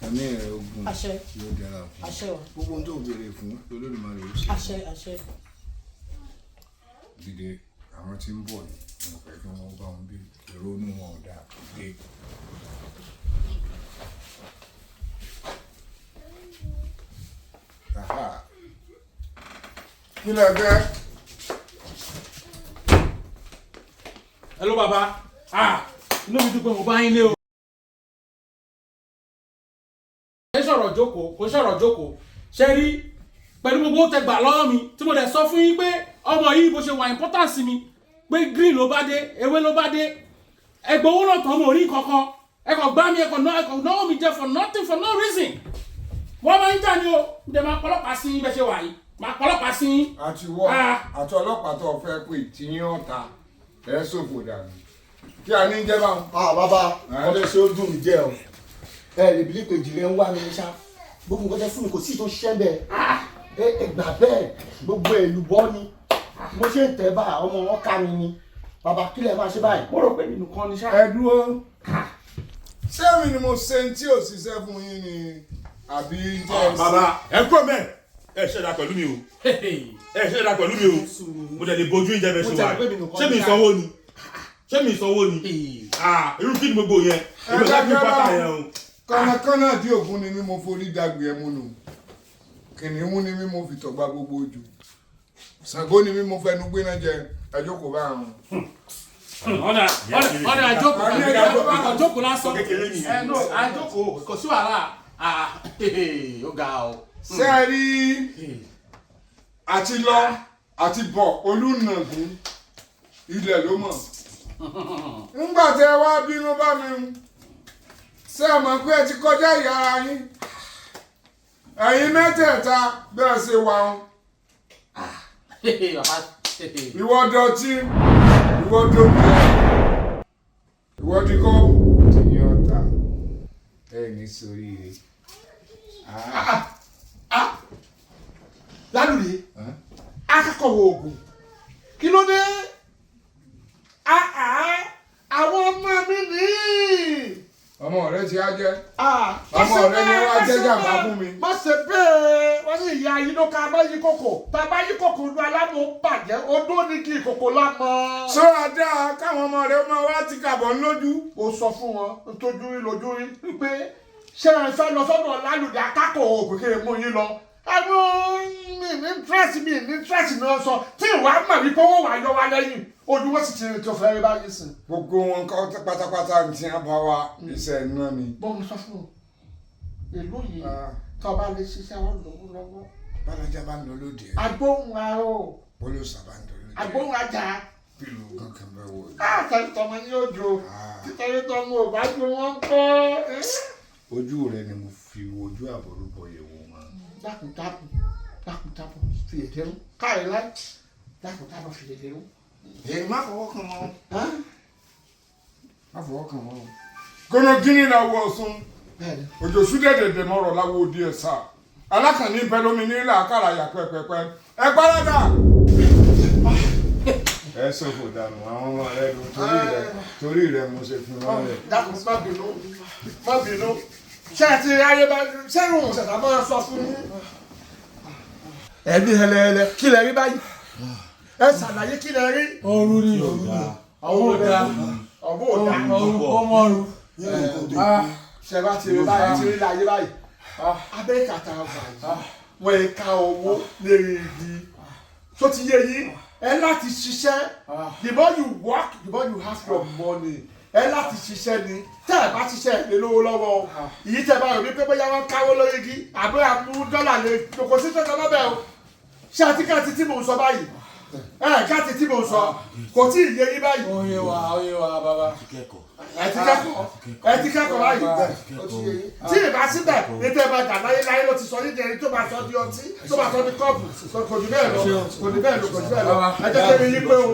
Ẹ̀mí rẹ̀ ogun Àṣẹ. yóò dára fún. Àṣẹ o. Gbogbo ohun tó béèrè fún Olódùmarè ó ṣe. Àṣẹ, àṣẹ. Dìde, àwọn tí ń bọ̀ ni mo fẹ́ kí wọ́n bá wọn bí ìrònú wọn ò dáa dé. Aha. Kí lẹ fẹ́? Hello bàbá, ah, inú mi dùn pé mo bá yín lé o. Ẹ sọ̀rọ̀ jókòó, kò sọ̀rọ̀ jókòó. Ṣé rí pẹ̀lú gbogbo tẹ gbà lọ́wọ́ mi tí mo dẹ̀ sọ fún yín pé ọmọ yìí bó ṣe wà important sí mi, pé green ló bá dé, ewé ló bá dé. Ẹgbẹ́ owó náà tán, mo rí kankan. Ẹ kàn gbá mi, ẹ kàn náwó mi jẹ for nothing, for no reason. Wọ́n máa ń jà ní o, ń dẹ̀ máa pọlọ́pàá sí yín bẹ́ẹ̀ ṣe wà yìí. Máa pọlọ́pàá sí yín. Àti wọ́ Ah. àti ọlọ́pàá tó fẹ́ pè tí yín ọ̀tá ẹ̀ ṣòfò dànù. Kí a ní jẹ́ báwọn? Ah bàbá, ọdẹ ṣe ó dùn mí jẹ o. Ẹ lè bí pé ìjìnlẹ̀ ń wá mi ní ṣá. Gbogbo nǹkan tẹ fún mi kò sí tó ṣiṣẹ́ bẹ́ẹ̀. Ẹ gbà bẹ́ẹ̀, gbogbo èlùbọ́ ni. Mo ṣe ń tẹ́ bá ọmọ wọn ká mi ni. Bàbá, kí lẹ máa ṣe báyìí? Mo rò pé nínú kan ní ṣá. Ẹ dúró. Ṣé mi ni mo ṣe ń tí ò ṣiṣẹ́ fún yín ni àbí jẹ́ ẹ ṣe? Bàbá, ẹ kúrò mẹ́, ẹ ṣẹ̀dá pẹ̀lú mi o, ẹ ṣẹ̀dá pẹ̀lú mi o. Mo tẹ̀lé bojú ìjẹ́ bẹ́ẹ̀ ṣe wà. Ṣé mi ìsanwó ni? Ṣé mi ìsanwó ni? Ah, irú kí ni gbogbo yẹn? Èmi ò láti pátá yẹn o. Kànákànná tí ògún ni mí, mo forí dàgbé ẹmu nù. Kìnìún ni mí, mo fi tọ̀gbà gbogbo ojú. Ṣàngó ni mí, mo fẹnu gbéná jẹ. Ẹ jókòó bá àwọn. Ọ̀nà ọ̀nà àjókòó, àjókòó lásán. Kékeré nìyẹn. Ẹ no, àjókòó, kò sí wàhálà. Ah, ó ga o. Ṣé ẹ rí àti lọ àti bọ̀ olùnàgún ilẹ̀ ló mọ̀. Ńgbà tẹ wá bínú bá mi ń ṣé ẹ mọ̀ pé ẹ ti kọjá ìyá ara yín? Ẹ̀yin mẹ́tẹ̀ẹ̀ta bẹ́ẹ̀ ṣe wà ń. Bàbá. Ìwọ dọ̀tí, ìwọ dòbí, ìwọ dikọ́. Tìyàn ọ̀tá ẹ ní sóríire. Lálùdé, akẹ́kọ̀ọ́ oògùn. Kí ló dé? Ah ah, àwọn ọmọ mi ní. Ọmọ rẹ ti á jẹ. Ah, Ọmọ rẹ ni wàá jẹ́ jàmbá fún mi. Má ṣe bẹ́ẹ̀, wọ́n ní ìyá yín ló ká bá yí kòkò. Tá a bá yí kòkò ní alámọ̀ bàjẹ́, odó ní kí ìkòkò lámọ̀. Sọ àdá káwọn ọmọ rẹ máa wá ti kàbọ̀ lójú. Ó sọ fún wọn ntójú rí lójú rí wípé ṣé ẹ fẹ́ lọ sọ́dọ̀ Lálùdé akákò oògùn kí n mú yín lọ. Àwọn mi ní interest, mi ní interest ni wọ́n sọ tí ìwà mọ̀ wípé wọ́n wà yọ wá lẹ́yìn ojú wọn sì ti rìn tó fẹ́ rí báyìí sìn. Gbogbo wọn kọ́ pátápátá tí wọ́n bá wa iṣẹ́ iná ni. Bọ́n sọ fún un ìlú yìí tó bá lè ṣiṣẹ́ wọn lówó lọ́wọ́. Bálájà bá ń lọ lóde ẹ̀. Agbóhùn aró. Bólúsà bá ń lọ lóde ẹ̀. Agbóhùn ajá. Bílù kankan bá wọ̀ ọ́. Àtẹ̀lé tọmọ ní òjò títẹ̀lé tọmọ ò bá ju wọn kọ́. Ojú rẹ ni mo fi ojú àbọ̀rúbọ̀ yẹ̀ wò wọn. Dákun dákun dákun dákun fi èdè rú káyọ̀ láì dákun dákun fi èdè rú. Èyí má fọwọ́ kàn wọ́n. Má fọwọ́ kàn wọ́n. Gọ́nàgínní la wọ Ọ̀ṣun. Òjò súdẹ̀dẹ̀dẹ̀ mọ̀rọ̀ láwo òdi ẹ̀ sá. Alákànní bẹ lómi ní làákàrà yà pẹ́pẹ́pẹ́. Ẹ gbáradà. Ẹ ṣòfò dànù àwọn ọmọ rẹ lu torí rẹ, torí rẹ mo ṣe fi wọn rẹ. Dákun má bínú, má bínú. Ṣé ẹ ti rí ayé bá ṣé ìrùn ṣẹ̀ṣà máa sọ fún yín? Ẹ̀mí hẹlẹhẹlẹ, kí lẹ rí báyìí? Ẹ ṣàlàyé kí lẹ rí. Ooru ni. Ọwọ́ ò dáa. Ọwọ́ ò dáa. Ooru ó mọ́ru. Ṣé bá ti rí báyìí, ti rí láyé báyìí? Amẹ́ríkà tá a wà yìí, wọ́n ẹ̀ ká owó lérí igi. Tó ti yé yín, ẹ láti ṣiṣẹ́. The more you work, the more you have your money. Ẹ láti ṣiṣẹ́ ni. Tẹ́ ẹ bá ṣiṣẹ́ ẹ lè lówó lọ́wọ́ o. Ìyí tẹ́ bá rò wípé bóyá wọ́n káwó lórí igi, àbí àmú dọ́là lè kò sí tọ́jọ́ lọ́bẹ̀ o. Ṣé àti káàtì tí mò ń sọ báyìí? Ẹ káàtì tí mò ń sọ kò tí ì yé yín báyìí. Ó yé wa, ó yé wa bàbá. Ẹ ti kẹ́kọ̀ọ́, ẹ ti kẹ́kọ̀ọ́ báyìí. Tí ì bá síbẹ̀ ní tẹ́ bá dà láyé láyé ló ti sọ nídìí ẹni tó bá sọ di ọtí tó bá sọ di kọ́ọ̀pù, kò jù bẹ́ẹ̀ lọ, kò jù bẹ́ẹ̀ lọ, kò jù bẹ́ẹ̀ lọ. Ẹ jẹ́ kí mi yí pé o.